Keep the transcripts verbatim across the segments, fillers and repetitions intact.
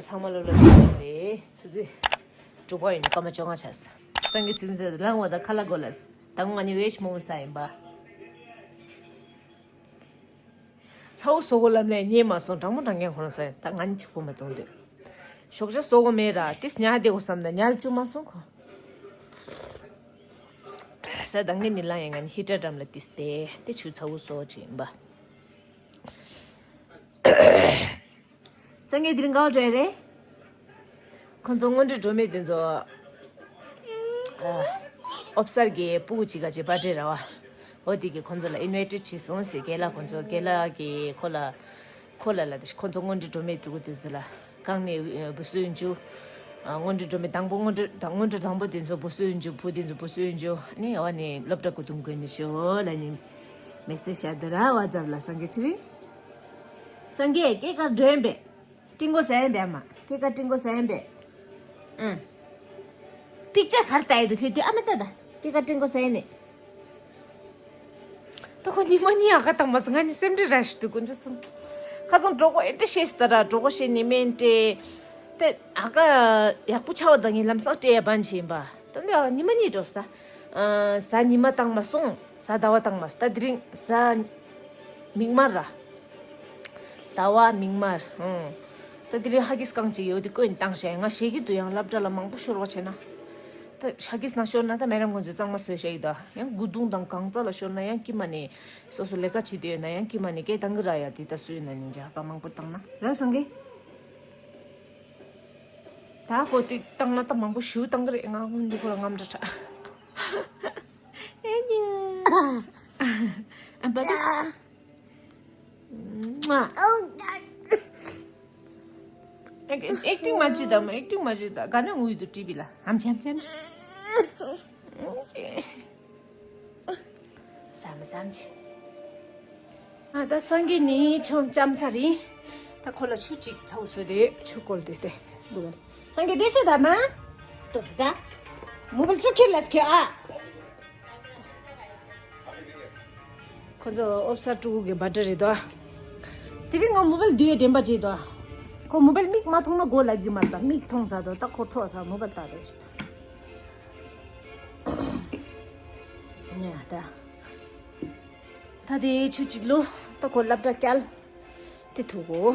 ཚང་མ་ལོ་ལོ་ཞིག་ཡོད་རེད། ཆུ་ཚོད་དྲུག་པ་ཡིན། སྐར་མ་བཅོ་ལྔ་ཆགས་སོང་། སང་གི་སིམ་དེ་ལངས་བ་དང་ཁ་ལག་གོ་ལ། ད་ང་ནི་བེཇ་མོ་མོ་ཟ་ཡིན་པ། ཚ་བོ་སོ་གོ་ལམ་ལས་ཉེས་མ་སོང་། གྲང་མོ་གྲང་རྐྱང་ཁོ་རང་ཟ་ཡིན། ད་ང་ནི་ཕྱུག་པོ་མ་གཏོང་འདོད། ཞོགས་ཇ་སོ་གོ་མེད་ར། ཏིས་ཉལ་བསྡད་གོ་བསམ་ན་ཉལ་བཅུག་མ་སོང་ཁོ། ས་དང་གི་ནི་ལ་ཡང་ང་ནི་ཧི་ཊར་འགྲམ་ལ་ཏིས་ཏེ་ཏེ་ཆུ་ཚ་བོ་སོ་ཅི་ཡིན་པ། སངས་རྒྱས་དེ་རིང་ག་བ་འགྲོ་ཡ་རེད། ཁོང་ཚོ་སྔོན་འགྲོ་འགྲོ་མི་དེ་ཚོ་ཨ་ཨོབ་སར་གྱི་སྤུ་གུ་གཅིག་ག་ཅིག་པར་ཌེ་ར་བ། འོ་དེ་གི་ཁོང་ཚོ་ལ་ཨིན་ཝའི་ཊེཌ་བྱས་སོང་ཟེར། རྒན་ལགས་ཁོང་ཚོ། རྒན་ལགས་ཀྱིས་ཁོ་ལ་ཁོ་ལ་ལ་དེ་ཁོང་ཚོ་སྔོན་འགྲོ་འགྲོ་མི་ཕྲུ་གུ་དེ་ཚོ་ལ་གང་ནས་བུ་སུ་ཡིན་རྒྱུ། ཨ་སྔོན་འགྲོ་འགྲོ་མི་དང་པོ་སྔོན་འགྲོ་དང་སྔོན་འགྲོ་དང་པོ་དེ་ཚོ་བུ་སུ་ཡིན་རྒྱུ། བུ་དེ་ཚོ་བུ་སུ་ཡིན་རྒྱུ། ཨ་ནི་ཨ་བ་ནི་སློབ་གྲྭ་ཀུ་ཐུང་གོན་ནས་ཤོག་ལ་ནི་མེ་སེ་ཇི་ཤར་དུ་ར་ཝ་ཙབ་ལ། སངས་རྒྱས་ཚེ་རིང་། སངས་རྒྱས་སྐྱེས་སྐར་སྒྲོན་པས། ཀྲིང་གོ་ཟ་ཡིན་པས་ཨ་མ། སྐྱེས་སྐར་ཀྲིང་གོ་ཟ་ཡིན་པས། ཨང་། པིག་ཅར་གར་ལྟ་ཡི་འདུག་ཁྱོད་དེ་ཨ་མ་ལྟ་ད། སྐྱེས་སྐར་ཀྲིང་གོ་ཟ་ཡིན་ནི། ད་ཁོ་ཉི་མ་གཉིས་ཨ་ཁ་བཏང་མ་སོང་། ང་ནི་སེམས་ཁྲལ་ར་ཞིག་འདུག་དཀོན་མཆོག་གསུམ། ཁ་སང་གྲོད་ཁོག་ཨེ་འདྲ་བཤད་སི་ད་ར། གྲོད་ཁོག་བཤད་ནི་མིན་ཏེ། ཏེ་ཨ་ཁ་ཡག་པོ་ཆགས་པ་དང་ངས་ལམ་སང་སྤྲད་ཡ་བན་བྱིན་པ། ད་ནི་ཉི་མ་གཉིས་འགྲོ་ས། ཨ་གཟའ་ཉི་མ་བཏང་མ་སོང་། གཟའ་ཟླ་བ་བཏང་མ་སོང་། ད་དེ་རིང་གཟའ་མིག་དམར་ར། ཟླ་བ་མིག་དམར། ཨང་། ད་དེ་རིང་ཧ་གིས་རྐང་གཅིག་ཡོད་དེ་བསྐོན་བཏང་ཤག་ང་ཞེད་ཀྱི་འདུག་ཡང་སློབ་གྲྭ་ལ་མང་པོ་ཤོར་བ་བྱས་ན། ད་ཧ་གིས་ན་ཤོར་ན་ད་མེ་ཌམ་ཁོང་ཚོས་གཙང་མ་བཟོས་ཤག་ཡིན་ད། ཡང་སྒོ་རྡུང་དང་གང་ཙམ་ལ་ཤོར་ན་ཡང་དཀྱིལ་མ་ནས་སོ་སོ་ལས་ཀ་བྱེད་དུས་ཡོད་ན་ཡང་དཀྱིལ་མ་ནས་སྐད་བཏང་གི་ར། ཡ་དེ་ད་སུ་ཡིན་ན་ཉིན་རྒྱ་ག་མང་པོ་བཏང་ན་ར་སང་གི། ད་ཁོ་དེ་བཏང་ན་ད་མང་པོ་ཞུ་བཏང་གི་རེད། ང་སྔོན་འདི་ཁོ་ལ་རྔམ་འདྲ་དྲག་ཨེ་ཉི། ཨ་པ་པ། ཨེག་ཊིང་མ་བྱེད་ད་མ། ཨེག་ཊིང་མ་བྱེད་ད། ག་ནས་ངུ་ཡི་འདུག་ཊི་བི་ལ། ཨམ་ཆི་ཨམ་ཆི་ཨམ་ཆི། བསམ་བསམ་ཆི། ཨ་ད་སངས་རྒྱས་ནི་ཆོ་འཆམ་ས་རེད། ད་ཁོ་ལ་ཆུ་གཅིག་ཚ་བོ་བཟོས་ཏེ་ཆུ་བསྐོལ་ཏེ་དེ་འདུག་ག་སངས་རྒྱས་བདེ་ཤོད་ད་མ། ཏོ་ད། མོ་བལ་ཚུར་ཁྱེར་ལ་སྐྱོད་ཨ། ཁོ་ཚོ་ཨོབ་སར་ཕྲུ་གུ་གི་བར་ཌེ་རེད་དོ། དེ་རིང་ང་མོ་བལ་བསྡུས་ཡས་དྲན་པ་བརྗེད་དོ། ཁོ་མོ་བལ་མིག་མ་མཐོང་ན་མགོ་ལབ་ཀྱི་མ་རེད་ད། མིག་མཐོང་ཚར་དོ། ད་ཁོ་འཕྲོག་ཚར། མོ་བལ་ལྟ་རེད་ཅིག་ད། ཉ་ད། ད་དེ་ཆུ་གཅིག་ལོ། ད་ཁོ་སློབ་གྲྭ་བསྐྱལ། དེ་ཐུག་གོ།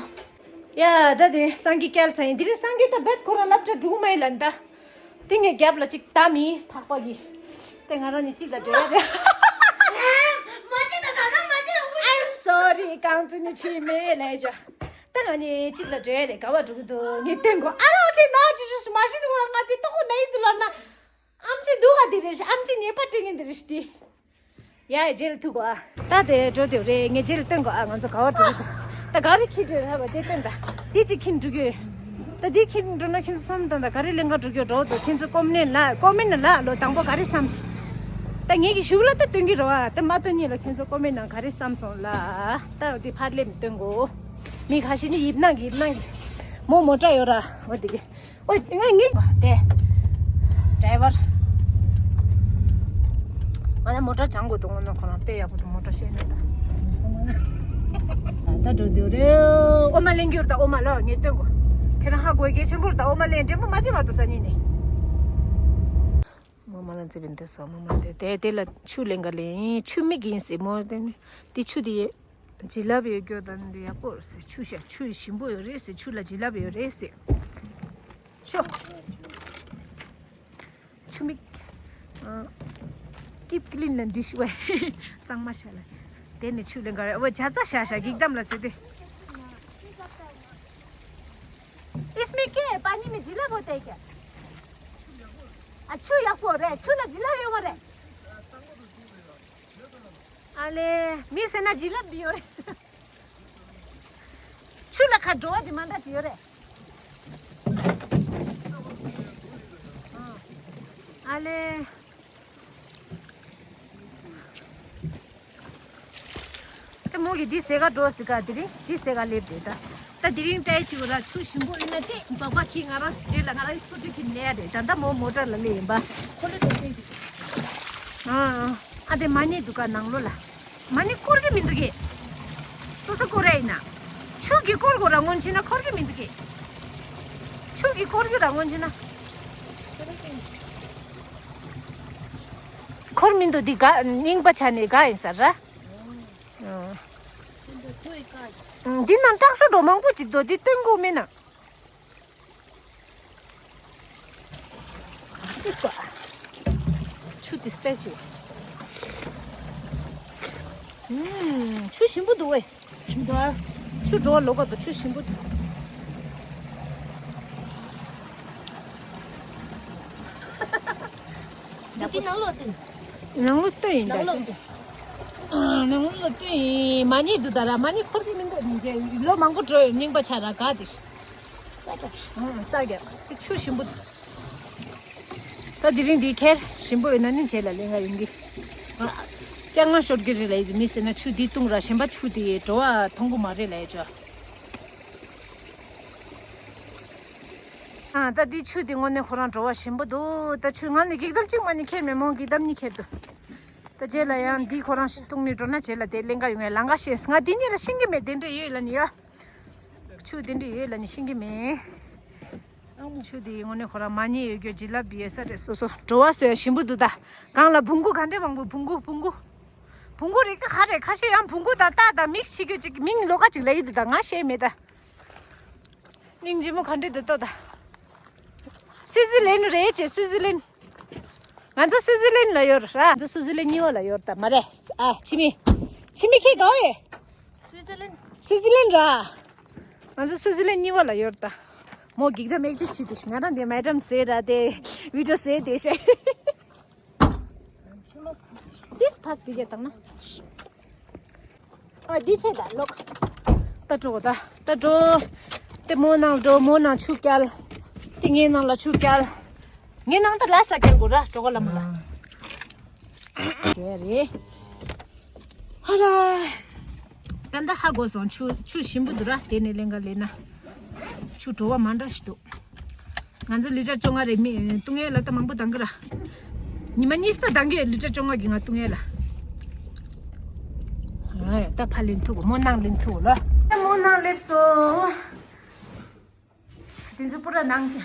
ཡ་ད་དེ་སངས་རྒྱས་བསྐྱལ་ཚར་ཡིན། དེ་རིང་སངས་རྒྱས་ད་རྦད་ཁོ་རང་སློབ་གྲྭ་འགྲོ་མ་ཡིན་ལ་ད། དེ་ངས་རྒྱབ་ལ་གཅིག་ད་མི་ཕག་པ་གི། དེ་ང་རང་ནི་གཅིག་ལ་འགྲོ་ཡ་རེད། I'm sorry། རྐང་བཙུགས་ནི་ཕྱི་མེད་ལས་བྱ། ད་ང་ནི་གཅིག་ལ་འགྲོ་ཡ་རེད། ག་བ་འགྲོ་གི་འདུག་ངས་སྟོན་གོ། ཨ་རོ་ཁྱེད་ན་ཅི་ཞུ་ཞུ་མ་ཤི་ནི་ཁོ་རང་ང་དེ་ཏོག་ཁོ་ན་ཡི་དུ་ལ་ན། ཨམ་ཆི་འདུག་ག་དེ་རེད་ཤི། ཨམ་ཆི་ཉེས་པ་སྤྲད་ངེས་འདི་རེད་ཤི་དེ། ཡ་ཡ་རྗེས་ལ་ཐུག་གོ་ཨ། ད་དེ་འགྲོ་དེ་རེད། ངས་རྗེས་ལ་སྟོན་གོ་ཨ། ང་ཚོ་ག་བ་འགྲོ་གི་འདུག་ད་ག་རེ་ཁྱེར་འགྲོ་ཧ་གོ་དེ་སྟོན་ད། དེ་ཅིག་ཁྱེར་འགྲོ་གི་ཡོད། ད་དེ་ཁྱེར་འགྲོ་ན་ཁྱེད་ཚོ་བསམ་དང་ད་ག་རེ་ལེན་ག་འགྲོ་གི་ཡོད་འགྲོ་འདུག་ཁྱེད་ཚོ་ཀོ་མེན་ལ་ཀོ་མེན་ལ་ལོ་དང་པོ་ག་རེ་བསམས། ད་ངས་ཀྱི་གཞུག་ལ་ད་སྟོན་གི་རོ་ཨ། ད་མ་སྟོན་ཉིན་ལ་ཁྱེད་ཚོ་ཀོ་མེན་ནང་ག་རེ་བསམས་སོང་ལ། ད་དེ་ཕར་ལེབ་སྟོན་གོ་མི་ཁ་ཤས་ནི་ཡིབ་ནང་གི་ཡིབ་ནང་གི། མོ་མོ་ཊ་ཡོད་ར་འོ་དེ་གི། ཨོ་ང་ངི་དེ་ཌ་རའི་ཝར། ང་ནི་མོ་ཊ་སྦྱང་དགོས་འདུག་ངོ་ན་ཁོ་རང་དཔེ་ཡག་པོ་འདུག་མོ་ཊ་ཤེས་ན་ད། ད་འགྲོ་འདུག་རེད། ཨོ་མ་ལེན་རྒྱུར་ད། ཨོ་མ་ལ་ངས་སྟོན་གོ་ཁྱེད་རང་ཧ་གོ་གལ་ཆེན་པོར་ད། ཨོ་མ་ལེན་འདྲེན་པོ་མ་བྱེད་མ་ཏོ་ས་ཉིན་ནི། ཨོ་མ་ལ་ཚེ་བིན་དེ་སོ་མ་མ་དེ་དེ་དེ་ལ་ཆུ་ལེན་ག་ལེན་ཆུ་མིག་ཡིན་སྲིད་མོ་དེ་དེ་ཆུ་དེ་ཡེ། བྱིན་རླབས་ཡོད་རྒྱུ་དང་འདི་ཡག་པོ་རེད་ཟེར། ཆུ་ཤ་ཆུ་ཡི་ཞིམ་པོ་ཡོད་རེད་ཟེར། ཆུ་ལ་བྱིན་རླབས་ཡོད་རེད་ཟེར། ཤོ། ཆུ་མིག་ཀིབ་ཀི་ལིན་ལ་འདི་ཤི་བས། གཙང་མ་ཤ་ལ། དེ་ནི་ཆུ་ལེན་ག་རེ་འོ་བྱ་ཚ་ཤ་ཤ་གིག་དམ་ལ་ཟེར་ཏེ། इसमें क्या है? पानी में जिला होता है क्या? आ, छू या को रे, छू ना जिला है वो रे। ཨ་ལེ། མི་ཟེར་ན་བྱིན་རླབས་འདི་ཡོད་རེད། ཆུ་ལ་ཁ་འགྲོ་བ་དེ་མ་འདྲ་དེ་ཡོད་རེད། ཨ་ལེ། ད་མོ་གི་འདི་ཟེ་ག་འགྲོ་ཟེ་ག་དེ་རིང་འདི་ཟེ་ག་སླེབས་རེད་ད། ད་དེ་རིང་ཏྲའི་ཞིག་ར་ཆུ་ཞིམ་པོ་ཡིན་ན་དེ་འབག་པ་ཁྱི་ང་རང་རྗེས་ལ་ང་རང་སྐུ་ཊི་ཁྱི་ནས་ཡ་རེད་ད། ད་མོ་མོ་ཊ་ལ་སླེབས་ཡིན་པ། ཁོ་ལོ་དེ་ཨ་ཨ་དེ་མ་ཉེས་འདུག་ག་ནང་ལོ་ལ། མ་ཎི་སྐོར་གི་མི་འདུག་གི། སོ་སོ་སྐོར་ར་ཡིན་ན། ཆུ་གི་སྐོར་སྐོར་ར་སྔོན་ཕྱིན་ན་འཁོར་གི་མི་འདུག་གི། ཆུ་གི་འཁོར་གི་རང་ངོ་ཆེ་ན། འཁོར་མི་འདུག་འདི་ག་རྙིང་པ་ཆ་ནས་ག་ཡིན་ས་ར། འདི་ནང་སྐྲག་ཤོ་འགྲོ་མང་པོ་ཅིག་འདུག་འདི་སྟོན་དགོས་མིན་ན། ཆུ་དེ་སྤྲད་ཅིག་ཆུ་ཞིམ་པོ་འདུག་བས། ཆུ་འགྲོ་བ་ལོག་ག་དང་ཆུ་ཞིམ་པོ་འདུག་འདི་ནང་ལོགས་བཏོན། ནང་ལོགས་བཏོན་ཡིན་ད། ནང་ལོགས་བཏོན། ནང་ལོགས་བཏོན་ཡིན་མ་ཉེས་འདུག་ད་ར་མ་ཉེས་འཁོར་གྱི་མི་འདུག་ལོ་མང་པོ་འགྲོ་ཡོད་རྙིང་པ་ཆ་ར་ག་དེ། རྩྭ་རྒྱག་ཨང་རྩྭ་རྒྱག་དེ་ཆུ་ཞིམ་པོ་འདུག་ད་དེ་རིང་འདི་ཁྱེར་ཞིམ་པོ་ཡོད་ན་ནི་རྗེས་ལ་ལེན་ག་ཡོང་གི་ཨ། སྐྱག་ང་ཤོར་གི་རེད་ལ་ཡིན་མི་ཟེར་ན་ཆུ་འདི་བཏུང་ར་གཞན་པ་ཆུ་དེ་བྲོ་བ་མཐོང་གི་མ་རེད་ལ་ཡ་ཅོ། ཨ་ད་འདི་ཆུ་འདི་དངོས་གནས་ཁོ་རང་བྲོ་བ་ཞིམ་པོ་འདུག་ད་ཆུ་ང་ནི་འགྱིག་དམ་གཅིག་མ་ནི་ཁྱེར་མེད་མོ་འགྱིག་དམ་གཉིས་ཁྱེར་འདུག་ད་རྗེས་ལ་ཡང་འདི་ཁོ་རང་ཞིག་བཏུང་ནི་འགྲོ་ན་རྗེས་ལ་དེ་ལེན་ག་ཡོང་ངས་ལང་ག་ཤེས་ང་འདི་གཉིས་ལ་ཤེས་ཀྱི་མེད་དེ་འདྲ་ཡོད་ལ་ནི་ཡ། ཆུ་དེ་འདྲ་ཡོད་ལ་ནི་ཤེས་ཀྱི་མེད། ཆུ་དེ་དངོས་གནས་ཁོ་རང་མ་ཉེས་ཡོད་རྒྱུ་བྱིན་རླབས་ཡོད་ས་རེད། སོ་སོ་བྲོ་བ་བཟོས་ཞིམ་པོ་འདུག་ད་གང་ལ་བོང་གུ་ག་འདྲས་མང་པོ་བོང་གུ་བོང་གུ་བོང་གུ་རིགས་ག་རེད་ཁ་ཤས་ཡང་བོང་གུ་དང་རྟ་དང་མིག་ཕྱེ་རྒྱུ་ཅིག་མིང་ལོགས་ཀ་ཅིག་ལ་ཡི་འདུག་ད་ང་ཤེས་མེད་ད། སྙིང་རྗེ་མོ་ག་འདྲས་འདུག་ལྟོས་ད། སུའུ་ཙི་ལན་རེད་ཅེ་སུའུ་ཙི་ལན། ང་ཚོ་སུའུ་ཙི་ལན་ལ་ཡོད་ར། ང་ཚོ་སུའུ་ཙི་ལན་གཉིས་པ་ལ་ཡོད་ད་མ་རེད། ཨ་ཕྱི་མི། ཕྱི་མི་ཁྱེད་ག་བས། སུའུ་ཙི་ལན། སུའུ་ཙི་ལན་ར། ང་ཚོ་སུའུ་ཙི་ལན་གཉིས་པ་ལ་ཡོད་ད། མོ་གིག་ད་མེག་ཅི་ཆི་དེ་ང་རང་དེ་མེ་ཌམ་ཟེར་ར་དེ་བི་ཌིའོ་ཟེར་དེ་ཤེ། དེས་ཕ་སི་གེ་དང་ན། ཨ་དེ་ཆེ་ད་ལོག་ད་འགྲོ་ད་ད་འགྲོ། དེ་མོ་ནང་འགྲོ་མོ་ནང་ཆུ་བསྐྱལ། དེ་ངའི་ནང་ལ་ཆུ་བསྐྱལ། ངའི་ནང་ད་ལ་ས་བསྐྱལ་དགོས་ར་འགྲོ་ག་ལ་མོ་ལ། དེ་རེད། ཧ་ར། ད་ལྟ་ཧ་གོ་སོང་ཆུ་ཆུ་ཞིམ་པོ་འདུག་ར་དེ་ནས་ལེན་ག་ལེན་ན། ཆུ་བྲོ་བ་མ་འདྲ་ཞིག་འདུག་ང་ཚོ་ལི་ཊར་བཅོ་ལྔ་རེ་མི་བཏུང་ཡས་ལ་ད་མང་པོ་འདང་གི་ར། ཉི་མ་གཉིས་ཙམ་འདང་གི་ཡོད་ལི་ཊར་བཅོ་ལྔ་གི་ང་བཏུང་ཡས་ལ། ཨ་ཡ་ད་ཕ་ལེན་ཐུག་མོ་ནང་ལེན་ཐུག་ལ། མོ་ནང་སླེབས་སོང་། དེ་ཚོ་པུ་ར་ནང་།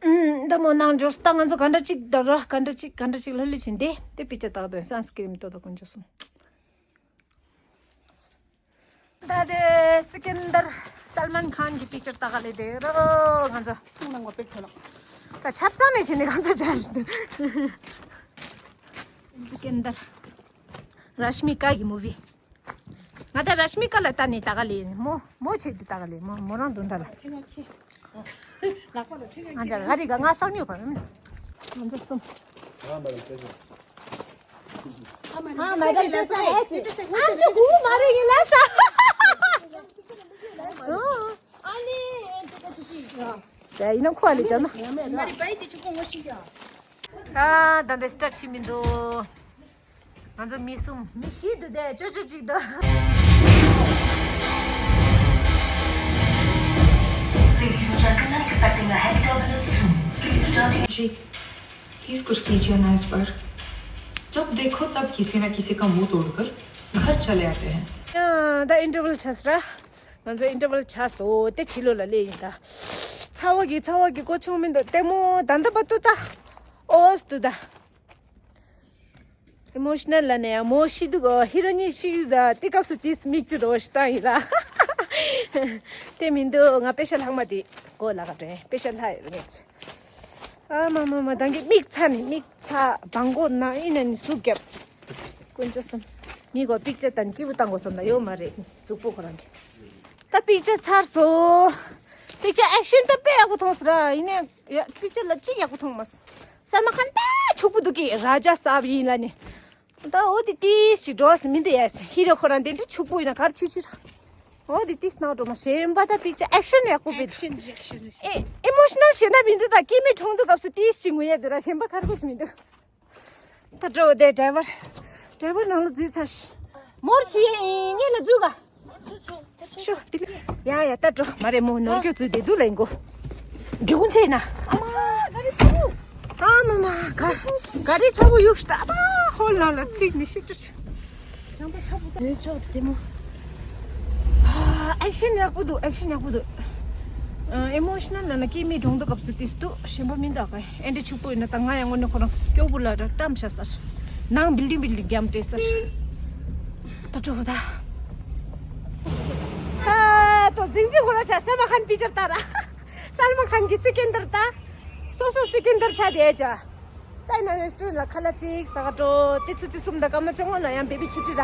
ཨུམ་ད་མོ་ནང་འབྱོར་ད་ང་ཚོ་ག་འདྲ་ཅིག་ད་ར་ག་འདྲ་ཅིག་ག་འདྲ་ཅིག་ལྷོད་ལྷོད་བྱིན་ཏེ་དེ་པི་ཅར་ཏག་དོན་སན་སི་ཀི་རིམ་ཏོ་ཏོ་ཀུན་འཇོག་སོང་། ད་དེ་སི་ཀན་དར་སལ་མན་ཁཱན་གྱི་པིག་ཅར་ལྟ་ག་ལས་དེ་རོ་ང་ཚོ་སང་ནང་གོ་པེ་ཐོ་ལོ། ད་ཆབ་གསང་ནས་བྱས་ནས་གང་ཚ་ཆ་རེད། སི་ཀན་དར་ར་ཤི་མི་ཀ་གི་མུ་བི། ང་ད་ར་ཤི་མི་ཀ་ལ་ལྟ་ནས་ལྟ་ག་ལས་མོ་མོ་ཆེ་དེ་ལྟ་ག་ལས་མོ་མོ་རང་དུ་འདར། ང་ཚ་ག་རི་ག་ང་སང་ཉོ་བར་ང་ཚ་སོང་། ཨ་མ་རེ་ལ་ས་ཨེ་སི། ཨ་ཅོ་གུ་མ་རེ་ཡིན་ལ་ས། ཨ་ནི། ད་ཡིན་ན་ཁོ་ལ་ཅང་ན། ད་ད་འདི་སི་ཊར་ཆི་མི་འདུག་ང་ཚོ་མི་གསུམ་མི་བཞི་འདུག་དེ་ཅོ་ཅོ་གཅིག་འདུག Ladies and gentlemen, expecting a heavy turbulence soon. Please return to जी, प्लीज कुछ कीजिए ना इस पर। जब देखो तब किसी ना किसी का मुंह तोड़कर घर चले आते हैं। ད་ཨིན་ཊར་ཝལ་ཆགས་ར། ང་ཚོ་ཨིན་ཊར་ཝལ་ཆགས་སོ་དེ་ཕྱི་ལོགས་ལ་སླེབས་ཡིན་ད། ཚ་བ་གི་ཚ་བ་གི་གོ་ཆུང་མི་འདུག་ལྟད་མོ་ད་འདི་བ་ཏུ་ད། ཨོ་སྟུ་ད། ཨི་མོ་ཤི་ནལ་ལ་ནས་མོ་ཤི་འདུག་གོ་ཧི་རོ་ཉི་ཤི་འདུག་ད་དེ་སྐབས་སུ་དེས་མིག་ཆུ་རོ་ཞིག་བཏང་ཡིན་ལ། དེ་མི་འདུག་ང་པེ་ཤ་ལྷག་མ་དེ་གོ་ལ་ག་འདྲེ་པེ་ཤ་ལྷག་ཡོད་ངེས། ཨ་མ་མ་མ་ད་གི་མིག་ཚ་ནི་མིག་ཚ་བང་གོ་ན་ཡིན་ན་ནི་ཟུག་རྒྱབ། དཀོན་མཆོག་གསུམ། མི་གོ་པིག་ཅར་དང་སྐྱིད་པོ་བཏང་དགོས་སོང་ན་ཡོད་མ་རེད་ཟུག་པོ་ཁོ་རང་གི་ད་པིག་ཅར་ཚར་སོང་། པིག་ཅར་ཨེག་ཤན་ད་དཔེ་ཡག་པོ་མཐོང་སོང་ར། ཡིན་ནའི་ཡ་པིག་ཅར་ལ་གཅིག་ཡག་པོ་མཐོང་མ་སོང་། སལ་མན་ཁཱན་དཔེ་ཕྱུག་པོ་འདུག་གི་ར་ཇ་སབ་ཡིན་ལ་ནི། ད་འོ་དེ་ཏིས་ཅིག་འགྲོ་སོང་མི་འདུག་ཡ་ཧི་རོ་ཁོ་རང་དེ་འདྲ་ཕྱུག་པོ་ཡིན་ན་གར་ཕྱི་ཕྱི་ར། འོ་དེ་ཏིས་ནག་འགྲོ་མ་གཞན་པ་ད་པིག་ཅར་ཨེག་ཤན་ཡག་པོ་བེད། ཨེག་ཤན་ཨེག་ཤན་ཨེ་ཨི་མོ་ཤི་ནལ་བྱེད་ན་མི་འདུག་ད་སྐྱེས་མའི་གྲོངས་འདུག་སྐབས་སུ་ཏིས་ཅིག་ངུ་ཡ་འདུག་ར་གཞན་པ་གར་གོ་ཞིག་མི་འདུག་ད་འགྲོ་དེ་ཌ་རའི་ཝར། ཌ་རའི་ཝར་ནང་ལ་འཛུལ་ཚར་ཤི། མོར་ཤི་ཡེ་ངེད་ལ་འཛུལ་ག་ཤོ་དེ་ལ་ཡ་ཡ་ད་འགྲོ་མ་རེད་མོ་ནོར་གྱོད་འཛུལ་བསྡད་འདུག་ལ་ཡིན་གོ་འགྲོ་ཆེ་ན། ཨ་མ་ག་རི་ཚ་བོ། ཨ་མ་མ་ག་ག་རི་ཚ་བོ་ཡུག་ཤི་ད་ཨ་མ་ཧོལ་ནང་ལ་ཚིག་མི་ཤི་ཏུ་ཤི། ནུས་ཆོག་དེ་མོ། ཨེག་ཤན་ཡག་པོ་འདུག་ཨེག་ཤན་ཡག་པོ་འདུག་ཨེ་མོ་ཤི་ནལ་ན་ན་སྐྱེ་མི་གྲོང་དུ་སྐབས་སུ་ཏིས་ཏུ་ཞེན་པ་མི་འདུག་ག་ཨེ་འདྲ་ཕྱུག་པོ་ཡིན་ན་ད་ང་ཡང་དངོས་གནས་ཁོ་རང་སྐྱོ་པོ་ལ་ར་བཀྲམ་བྱ་སར། ནང་བིལ་ཌིང་བིལ་ཌིང་རྒྱམ་སྤྲད་སར། ད་འགྲོ་ད། ཨ་ཏོ་ཛིང་ཛིང་ཁོ་ར་ཤ་སལ་མ་ཁན་པི་ཅར་ཏ་ར། སལ་མ་ཁན་གི་སི་ཀིན་དར་ཏ། སོ་སོ་སི་ཀིན་དར་ཆ་དེ་ཅ། ད་ཡིན་ན་རེ་སི་ཊོ་རན་ལ་ཁ་ལག་ཅིག་ཟ་ག་འགྲོ། དེ་ཚོ་དེ་གསུམ་དང་སྐར་མ་བཅོ་ལྔ་ལ་ཡང་བེ་བི་ཆུ་ཊི་ར།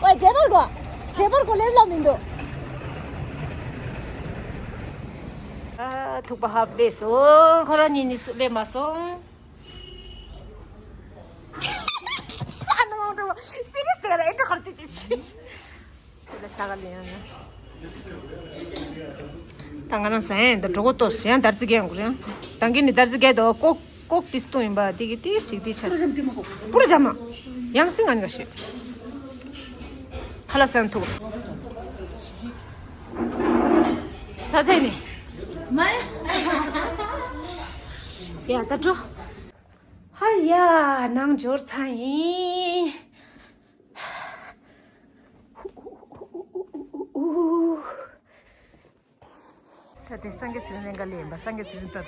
ཝེ་ཌེ་བར་གོ། ཌེ་བར་གོ་ལེབ་ལ་མི་འདུག་ཨ་ཐུག་པ་ཧབ་ལས་སོང་། ཁོ་རང་གཉིས་ནི་སུ་ལས་མ་སོང་། ཨ་ནང་འགྲོ་སི་རི་ཡས་དེ་ག་ར་ཨེ་འདྲ་ཁར་དེ་དེ་ཆི། ད་ང་རང་ཟ་ཡང་འདི་གྲོད་ཁོག་ལྟོགས་ཡང་དར་རྩི་རྒྱག་དགོས་རེད། ད་གིན་ནི་དར་རྩི་རྒྱག་དོ་ཀོག་ཀོག་ཏིས་སྟོང་ཡིན་པ་དེ་གི་ཏིས་ཅིག་ཏིས་ཆ། པུ་ར་ཇ་མ། ཡང་སེ་ང་ནི་ག་ཤེ། ཁ་ལག་ཟ་ཡང་ཐུག་ས་ཚེ་ནི། མ། ཡ་ད་འགྲོ། ཧ་ཡ་ནང་འབྱོར་ཚར་ཡིན། ད་དེ་སངས་རྒྱས་ཚེ་རིང་ལེན་ག་ལེན་པ་སངས་རྒྱས་ཚེ་རིང་ལྟ་ད།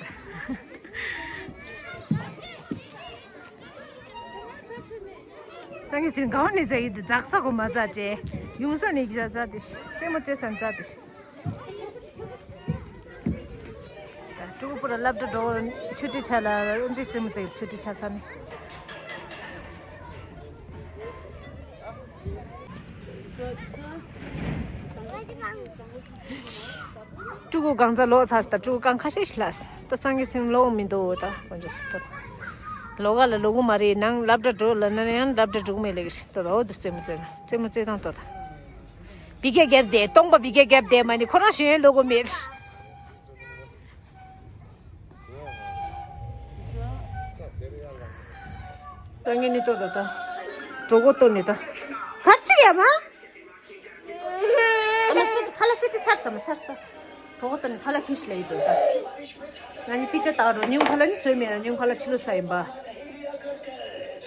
སངས་རྒྱས་ཚེ་རིང་ག་བ་ནས་ཛ་ཡི་དེ་ཛག་ས་གོ་མ་ཛ་ཅེ། ཡུང་ས་ནས་ཀྱི་ཛ་ཛ་དེ་ཤི་རྩེད་མོ་རྩེ་ས་ཛ་དེ་ཤི། ད་ཕྲུ་གུ་པུ་ར་སློབ་གྲྭ་འགྲོ་ཆུ་ཊི་ཆ་ལ་འདི་རྩེད་མོ་རྩེ་ཆུ་ཊི་ཆ་ཚར་ནས། ཕྲུ་གུ་གང་ཚ་ལོག་ཚ་ད་ཕྲུ་གུ་གང་ཁ་ཤས་ཤིག་ལ་ད་སངས་རྒྱས་ཚེ་རིང་ལོག་མི་འདུག་ད་དཀོན་མཆོག་གསུམ་ལོག་ག་ལ་ལོག་གི་མ་རེད། ནང་སློབ་གྲྭ་འགྲོ་ལ་ན་ཡང་སློབ་གྲྭ་འགྲོ་གི་མེད་ལེ་གི་ད་འོ་དུ་རྩེད་མོ་རྩེ་ན་རྩེད་མོ་རྩེ་སྟངས་ཏོ་ད། བི་གེ་རྒྱབ་བསྡད་སྟོང་པ་བི་གེ་རྒྱབ་བསྡད་མ་ནི་ཁོ་རང་གཞན་ལོག་གི་མེད། ད་ངས་ནི་ལྟོས་ད་ད། གྲོད་ཁོག་ལྟོགས་ནི་ད། གར་ཅིག་ཡ་མ། ཁ་ལག་སི་ཏི་ཁ་ལག་སི་ཏི་ཚར་ས་མ་ཚར་ས། གྲོད་ཁོག་ལྟོགས་ནི་ཁ་ལག་ཁྱི་ཤི་ལ་ཡི་དོ་ད། ང་ནི་ཕི་ཅ་ད་རོ་ཉུང་ཁ་ལག་ནི་སོས་མེད་ར་ཉུང་ཁ་ལག་ཕྱི་ལོ་ས་ཡིན་པ།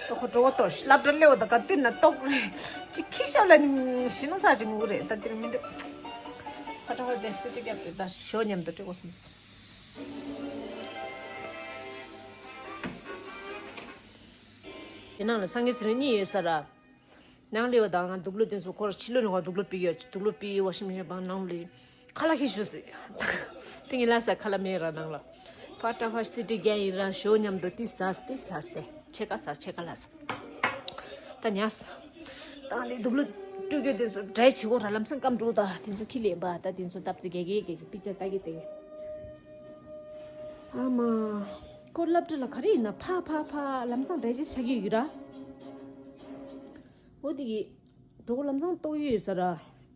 ད་ཁོ་གྲོད་ཁོག་ལྟོགས་ཤི་སློབ་གྲྭ་སླེབས་ད་ག་དུས་ན་ལྟོགས་རེད། ཅི་ཁྱི་ཤ་ལ་ནི་ཤི་ནོ་ཚ་ཅིག་ངུ་རེད་ད་དེར་མི་འདུག་ཕ་ཏྲ་ཧོ་དེ་སི་ཏི་རྒྱབ་དེ་ད་ཞོ་མཉམ་དུ་སྤྲད་དགོས་སམ། དེ་ནང་ལ་སངས་རྒྱས་ཚེ་རིང་གཉིས་ཡོད་ས་ར། ནང་ལེའོ་དང་ང་དུག་ལོ་དེ་ཚོ་ཁོར་ཕྱི་ལོ་ནས་ང་དུག་ལོ་པི་ཡོད་དུག་ལོ་པི་ཝ་ཤིང་མེ་ཤིན་བང་ནང་ལས་ཁ་ལག་ཁྱི་ཤོ་སི། དེ་ངས་ལ་ས་ཁ་ལག་མེད་ར་ནང་ལ། ཕ་ཏྲ་ཕ་སི་ཏི་རྒྱ་ཡིན་ར་ཞོ་མཉམ་དུ་ཏི་ཟ་ཏི་ལ་སྟེ་ཕྱེད་ཀ་ཟ་ཕྱེད་ཀ་ལ་ཟ། ད་ཉལ་ས། ད་ལས་དུག་ལོ་སྤྲོད་རྒྱུ་དེ་ཚོ་འདྲ་བྱེད་དགོས་ར་ལམ་སང་སྐམ་འགྲོ་ད་དེ་ཚོ་ཁྱི་ལས་འབའ་ད་དེ་ཚོ་སྟབས་ཙི་རྒྱ་རྒྱ་རྒྱ་རྒྱ་པི་ཅ་ད་གི་དེ། ཨ་མ། ཁོ་སློབ་གྲྭ་ལ་ག་རེ་ཡིན་ན་ཕ་ཕ་ཕ་ལམ་སང་འདྲ་བྱེད་ཆགས་ཀྱི་ཡོད་ར། འོ་དེ་གི། གྲོད་ཁོག་ལམ་སང་ལྟོགས་ཡོད་ས་ར།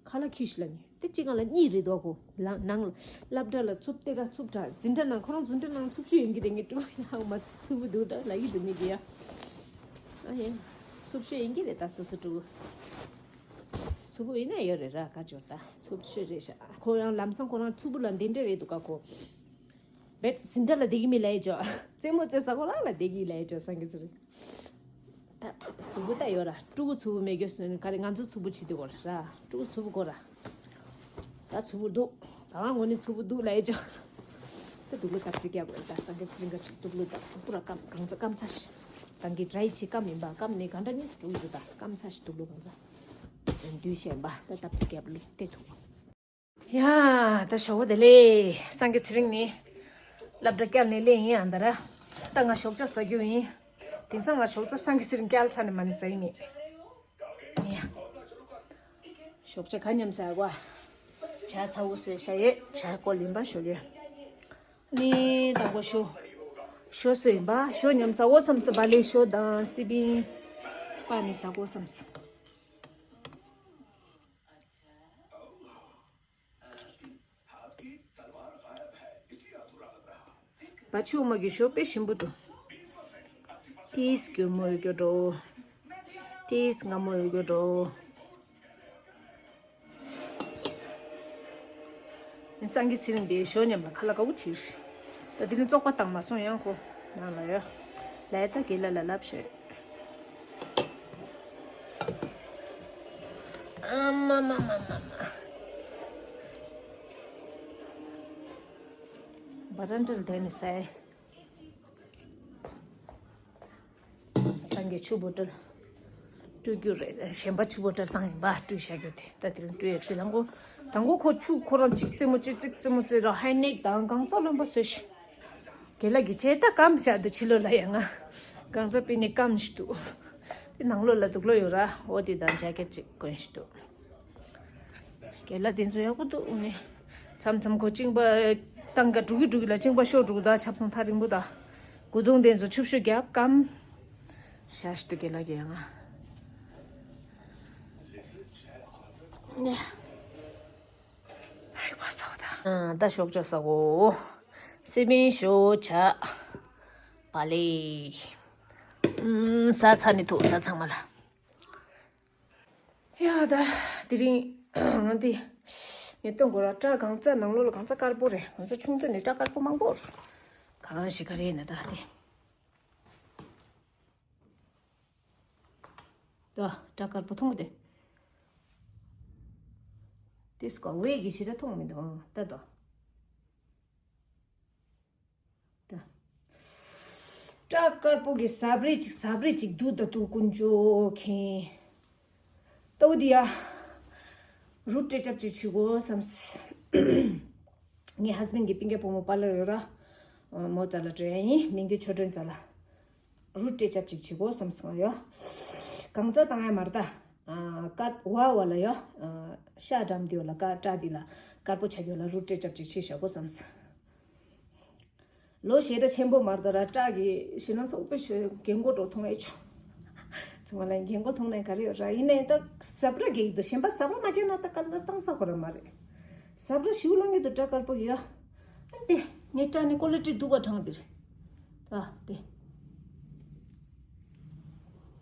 ཁ་ལག་ཁྱི་ཤི་ལ་ནི། དེ་གཅིག་སྒང་ལ་གཉིས་རེད་དོ་ཁོ། ལ་ནང་ལ་སློབ་གྲྭ་ལ་འཚུབ་སྟེ་ར་འཚུབ་དྲག་འཛིན་གྲྭ་ནང་ཁོ་རང་འཛིན་གྲྭ་ནང་འཚུབ་ཤོས་ཡིན་གྱི་དེ་ངས་སྤྲོ་ཡང་མ་འཚུབ་འདུག་ད་ལ་ཡི་འདུག་མི་གི་ཡ། ཨ་ཡེ། འཚུབ་ཤོས་ཡིན་གྱི་རེད་ད་སོ་སོ་སྤྲོ། འཚུབ་པོ་ཡིན་ན་ཡོད་རེད་ར་ཀ་ཅོར་ད་འཚུབ་ཤོས་རེད་ཤག་ཁོ་ཡང་ལམ་སང་ཁོ་རང་འཚུབ་པོ་ལ་འདི་འདྲ་རེད་འདུག་ག་ཁོ། བེད་འཛིན་གྲྭ་ལ་བསྡད་ཀྱི་མི་ལ་ཡི་ཅོ། རྩེད་མོ་རྩེ་ས་ཁོ་རང་ལ་བསྡད་ཀྱི་ལ་ཡི་ཅོ་སངས་རྒྱས་ཚེ་རིང་། ད་མཚུར་ཕུ་ད་ཡོད་ར། ཕྲུ་གུ་མཚུར་ཕུ་མེད་རྒྱུ་སོན་ག་རེ་ང་ཚོ་མཚུར་ཕུ་བྱེད་དུས་གོ་ར། ཕྲུ་གུ་མཚུར་ཕུ་གོ་ར། ད་མཚུར་ཕུ་འདུག་ད་ང་ངོ་ནས་མཚུར་ཕུ་འདུག་ལ་ཡི་ཅོ། ད་དུག་ལོ་ལྟབ་ཅིག་རྒྱབ་དགོས་ད་སངས་རྒྱས་ཚེ་རིང་ག་ཅིག་དུག་ལོ་ལྟབ་པུ་ར་སྐམ་གང་ཚ་སྐམ་ཚ་ཞིག་ད་གི་ཌ་རའི་ཆེ་སྐམ་ཡིན་པ་སྐམ་ནས་ག་འདྲ་གཉིས་སུ་འགྲོ་གི་འདུག་ད་སྐམ་ཚ་ཞིག་དུག་ལོ་གང་ཚ། འདུས་ཤེས་པ་ད་ལྟ་ཚིག་རྒྱབ་ལུགས་ཏེ་ཐུག་ཡ་ད་ཞོགས་པ་བདེ་ལེགས། སངས་རྒྱས་ཚེ་རིང་ནི་སློབ་གྲྭ་བསྐྱལ་ནས་སླེབས་ཡིན་ཨ་ད་ར། ད་ང་ཞོགས་ཇ་ཟ་རྒྱུ་ཡིན། དེང་སང་ང་ཞོགས་ཇ་སངས་རྒྱས་ཚེ་རིང་བསྐྱལ་ཚར་ནས་མ་ནི་ཟ་ཡི་མེད། ཡ། ཞོགས་ཇ་ག་མཉམ་ཟ་གོ་ཇ་ཚ་བོ་ཟོས་ཤ་ཡོད་ཇ་སྐོལ་ཡིན་པ་ཞོགས་ཡོད། ནི་དང་པོ་ཞོ། ཞོ་ཟོས་ཡིན་པ་ཞོ་མཉམ་ཟ་འོ་བསམ་སོང་བ་ལེ་ཞོ་དང་སི་པིན། པ་ནི་ཟ་གོ་བསམ་སོང་། བ་ཕྱུགས་མ་གི་ཞོ་དཔེ་ཞིམ་པོ་འདུག་ཏིས་སྐྱུར་མོ་ཡོད་རྒྱུ་འགྲོ། ཏིས་མངར་མོ་ཡོད་རྒྱུ་འགྲོ། སངས་རྒྱས་ཚེ་རིང་པའི་ཞོ་མཉམ་ལ་ཁ་ལག་དཀར་པོ་བྱས། ད་དེ་ནི་བཙོག་པ་བཏང་མ་སོང་ཡང་ཁོ་ནང་ལ་ཡོད། ལས་ད་དགེ་ལ་ལ་ལབ་ཤོད། ཨ་མ་མ་མ་མ་མ། བ་ར་འདྲ་ལ་དེ་ནི་ཟས། སངས་རྒྱས་ཆུ་བོ་ཊལ་སྤྲོད་རྒྱུ་རེད། གཞན་པ་ཆུ་བོ་ཊལ་བཏང་ཡིན་པ། སྤྲོད་བཞག་རྒྱུ་དེ་ད་དེ་རིང་སྤྲོད་ཡོད་དེ། དང་པོ་དང་པོ་ཁོ་ཆུ་ཁོ་རང་གཅིག་རྩེད་མོ་གཅིག་རྩེད་མོ་རྩེ་ར་ཧའི་ནེག་དང་གང་ཚ་རློན་པ་བཟོས་ཤིག་རྒན་ལགས་ཀྱིས་བྱས་ད་སྐམ་བཞག་འདུག་ཕྱི་ལོགས་ལ་ཡ། ང་གང་ཚ་པི་ནི་སྐམ་ཞིག་འདུག་དེ་ནང་ལོགས་ལ་དུག་ལོག་ཡོད་ར། འོ་དེ་དང་ཇེ་ཀེཊ་གཅིག་གོན་ཞིག་འདུག་རྒན་ལགས་དེ་ཚོ་ཡག་པོ་འདུག་ཨུ་ནི། མཚམས་མཚམས་ཁོ་གཅིན་པ་བཏང་ག་འགྲོ་གི་འགྲོ་གི་ལ་གཅིན་པ་ཤོར་འགྲོ་གི་ད་ཆབ་གསང་ཐག་རིང་པོ་ད། སྐུ་གདུང་དེ་ཚོ་ཆུ་བཤོས་རྒྱབ་སྐམ། ཤ་ཞིག་ཏུ་རྒན་ལགས་ཀྱི་ཡང་ང་། ནེ། ཨ་ཡི་བ་ས་བ་ད། ཨ་ད་ཤོག་ཅག་ས་གོ་སི་མིན་ཤོག་ཅག་པ་ལེ། ཨུམ་ས་ཚ་ནི་ཐུག་ད་ཚང་མ་ལ། ཡ་ད། དེ་རིང་ང་འདི་ངས་སྟོན་གོ་ར། སྐྲ་གང་ཚ་ནང་ལོགས་ལ་གང་ཚ་དཀར་པོ་རེད། ང་ཚོ་ཆུང་དུས་ནས་སྐྲ་དཀར་པོ་མང་པོ་རེད། གང་ཞིག་ག་རེ་ཡིན་ན་ད་དེ། ད་སྐྲ་དཀར་པོ་མཐོང་གི་དེ། དེ་སྐོར་བས་ཀྱི་ཞེ་དྲག་མཐོང་མི་འདུག་ད་ད། ད། སྐྲ་དཀར་པོ་གི་ཟབ་རེ་ཅིག་ཟབ་རེ་ཅིག་འདུག་ད་འདུག་དཀོན་མཆོག་མཁྱེན། ལྟ་བུ་འདི་ཡ། རུ་སྤྲད་ཅབ་ཅིག་བྱེད་དགོས་བསམ། ངའི་ཧས་བྷེན་གི་སྤུན་ཀྱག་བུ་མོ་པ་ལར་ཡོད་ར། མོ་རྩ་ལ་འགྲོ་ཡ་ཡིན། མིང་དེ་ཆོས་སྒྲོན་རྩ་ལ། རུ་སྤྲད་ཅབ་ཅིག་བྱེད་དགོས་བསམ་སོང་ཡ། གང་ཚ་བཏང་ཡ་མ་རེད་ད། ཀ་བ་བ་ལ་ཡ། ཤ་འགྲམ་དེ་ཡོད་ལ་ཀ་སྐྲ་དེ་ལ་དཀར་པོ་ཆགས་ཡོད་ལ་རུ་སྤྲད་ཅབ་ཅིག་བྱེད་བཞག་དགོས་བསམ། ལོ་ཞེ་དྲག་ཆེན་པོ་མ་རེད་ད་ར། སྐྲ་གི་ཞེ་ན་ཚ་དཔེ་ཆོས་རྒན་གོག་འགྲོ་མཐོང་ཨེ་ཆོ། ཚང་མ་ལ་རྒན་གོག་མཐོང་ན་ག་རེ་ཡོད་ར། ཡིན་ནའི་ད་ཟབ་ར་རྒྱག་གི་འདུག་གཞན་པ་ཟབ་ར་མ་རྒྱག་ན་ད་ཀ་ལ་བཏང་ས་ཁོ་ར་མ་རེད། ཟབ་ར་ཞིའུ་ལང་གི་འདུག་སྐྲ་དཀར་པོ་ཡོད། ཨ་དེ་ངའི་སྐྲ་ནི་ཀོ་ལི་ཊི་སྡུག་ག་དྲང་དེ་རེད། ད་དེ།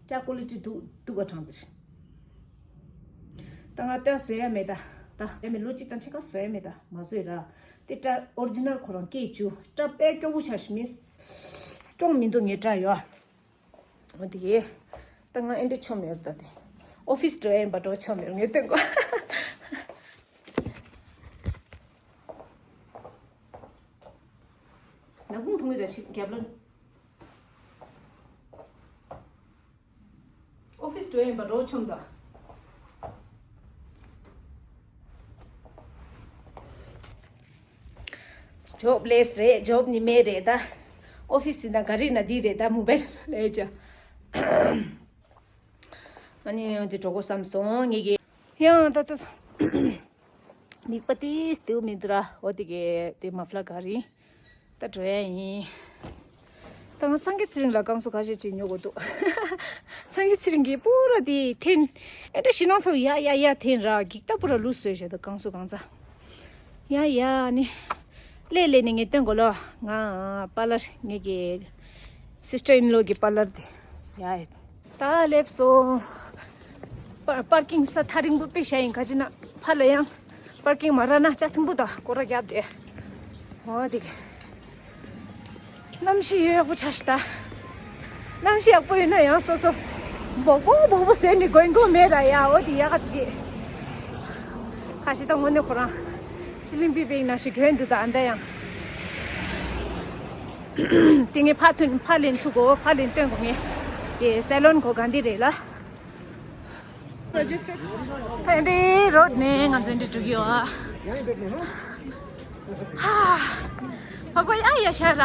སྐྲ་ཀོ་ལི་ཊི་སྡུག་སྡུག་ག་དྲང་དེ་རེད། ད་ང་སྐྲ་བཟོ་ཡ་མེད་ད། ད་ཡ་མེད་ལོ་གཅིག་དང་ཕྱེད་ཀ་བཟོ་ཡ་མེད་ད་མ་བཟོས་ར། དེ་སྐྲ་ཨོ་རི་ཇི་ནལ་ཁོ་རང་སྐྱེས་བཅུག་སྐྲ་དཔེ་སྐྱོ་བོ་ཆགས་ཤི་མི། སི་ཊོང་མི་འདུག་ངའི་སྐྲ་ཡོད། འོ་དེ་གས། ད་ང་ཨེ་འདྲ་ཆོམ་ཡོད་ད་དེ། ཨོ་ཕིས་འགྲོ་ཡིན་པ་འགྲོ་ཆོམ་ཡོད་ངས་སྟོན་གོ། ནག་ཁུང་མཐོང་གི་ད་ཕྱི་རྒྱབ་ལོན། ཨོ་ཕིས་འགྲོ་ཡིན་པ་འགྲོ་ཆོམ་ད། ཇོབ་ལེས་རེད། ཇོབ་ཉི་མའི་རེད་ད། ཨོ་ཕིས་ཟིན་ན་ག་རེ་ན་འདི་རེད་ད་མུ་བེལ་ལས་ཅ། ཨ་ནི་འདི་འགྲོ་གོ་བསམ་སོང་ངེད་ཀྱི། ཡང་ད་ད། མིག་པ་ཏིས་ཏེའུ་མི་འདུག་ར། འོ་དེ་གས་དེ་མ་ཕླ་ག་རེ། ད་འགྲོ་ཡ་ཡིན། ད་ང་སངས་རྒྱས་ཚེ་རིང་ལ་བསྐང་གསོ་ཁ་ཤས་ཅིག་ཉོ་དགོས་འདུག་སངས་རྒྱས་ཚེ་རིང་གིས་པུ་ར་དེ་འཐེན། ཨེ་འདྲ་ཞེ་སྣང་ཚ་བོ་ཡ་ཡ་ཡ་འཐེན་ར་འགྱིག་ལྟ་བུ་ར་ལུས་བཟོས་བཞག་འདུག་བསྐང་གསོ་གང་ཚ། ཡ་ཡ་ནི། ལས་ལས་ནི་ངས་སྟོན་གོ་ལོ། ང་པ་ལར་ངེད་ཀྱི་སིས་ཊར་ཨིན་ལོ་གི་པ་ལར་དེ། ཡ་ཡ། ད་སླེབས་སོང་། པ་པར་ཀིང་ས་ཐག་རིང་པོ་དཔེ་བཞག་ཡིན་ག་ཅི་ན་ཕ་ལ་ཡང་པར་ཀིང་མ་རག་ན་ལྕགས་སྲིན་པོ་དང་སྐོར་ར་བརྒྱབ་སྟེ། འོ་དེ་ག་གནམ་གཤིས་ཡག་པོ་ཆགས་ཤི་ད། གནམ་གཤིས་ཡག་པོ་ཡོད་ན་ཡང་སོ་སོ་སྦོག་སྦོག་སྦོག་སྦོག་བཟོས་ནས་དགོས་མཁོ་མེད་ར་ཡ། འོ་དེ་ཡག་ག་དེ་ག་ཁ་ཤས་ད་དངོས་གནས་ཁོ་རང་སི་ལིང་པི་བེག་ནང་བཞིན་གྱོན་འདུག་ད་ཨ་འདྲ་ཡང་། དེ་ངས་ཕ་ཐོན་ཕ་ལེན་ཐུག་གོ་ཕ་ལེན་སྟོན་གོ་ངས། དེ་སེ་ལོན་གོ་ག་འདི་རེད་ལ། ད་འདི་རོད་ནས་ང་ཚོ་འདི་འགྲོ་གི་ཡོད་ཨ། ཧ། ཕ་གོ་ཡ་ཡ་ཤ་ར།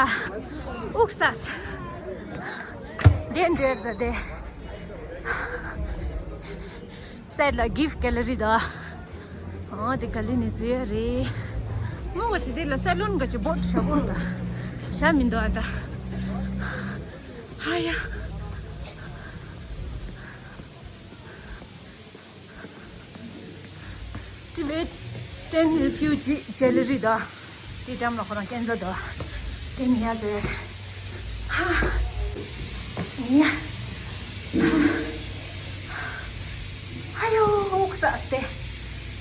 ཨུག་སས། དེ་འདྲེར་ད་དེ། སའིད་ལ་གིཕ་གེ་ལ་རི་དང་། ཨོ་དེ་ག་ལི་ནས་འཛུལ་ཡ་རེད། མོ་ག་ཅི་དེ་ལ་སེ་ལོན་ག་ཅི་བོད་ཤ་བོར་ད། ཤ་མི་འདུག་ཨ་ད། ཧ་ཡ། ཊི་བེ་ཊན་རི་ཕིའུ་ཇི་ཇེ་ལི་རི་དང་། དེ་འགྲམ་ལ་ཁོ་རང་སྐྱེན་རྩ་དང་། དེ་ནི་ཡ་ཟེར། ཧ། ཡ། ཧ་ཡོ་ཨོག་ས་སྟེ།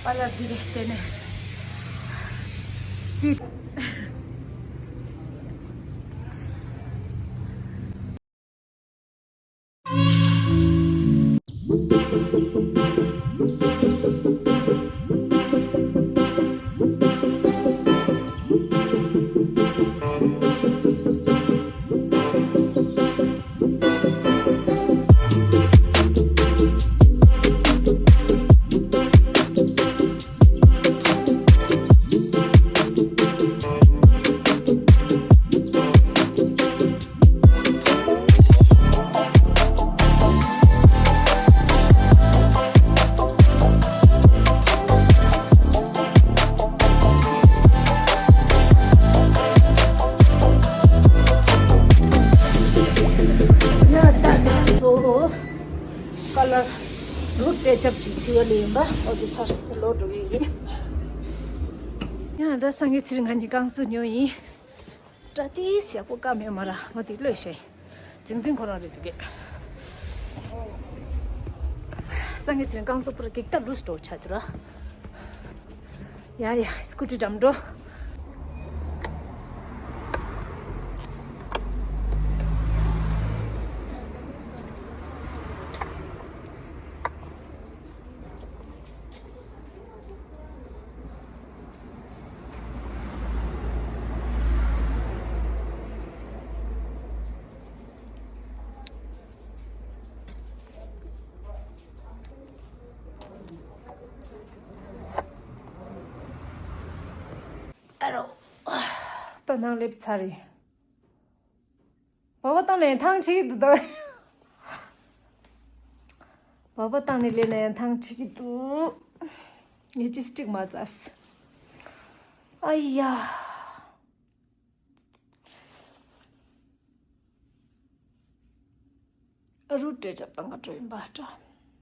པ་ལ་དེ་རེ་སྟེ་ནས། དེ། ཡ་ལེ་ཡིན་པ་ཨོ་དེ་ཚར་ལོག་འགྲོ་གི་ཡིན། ཡང་ད་སངས་རྒྱས་ཚེ་རིང་ང་གཉིས་རྐང་བཙུགས་ཉོ་ཡིན། སྐྲ་ཏིས་ཡག་པོ་བཀབ་མེད་མ་ར་མ་དེ་ལོས་ཤེས། འཛིང་འཛིང་ཁོ་རང་རེད་འདུག་གས། སངས་རྒྱས་ཚེ་རིང་རྐང་བཙུགས་པོ་ར་གེག་ད་ལུས་འགྲོ་ཆ་དུ་ར། ཡ་ཡ་སྐུ་ཊི་འགྲམ་འགྲོ། ཨ་རོ། ད་ནང་སླེབས་ཚར་རེད། བ་བ་བཏང་ནས་ཐང་ཆད་ཀྱི་འདུག་ད། བ་བ་བཏང་ནས་སླེབས་ན་ཡང་ཐང་ཆད་ཀྱི་འདུག་ངས་ཅི་སྤྲིག་མ་ཚར། ཨ་ཡ། ཨ་རུ་སྤྲད་རྒྱབ་བཏང་ག་འགྲོ་ཡིན་པ་འདྲ།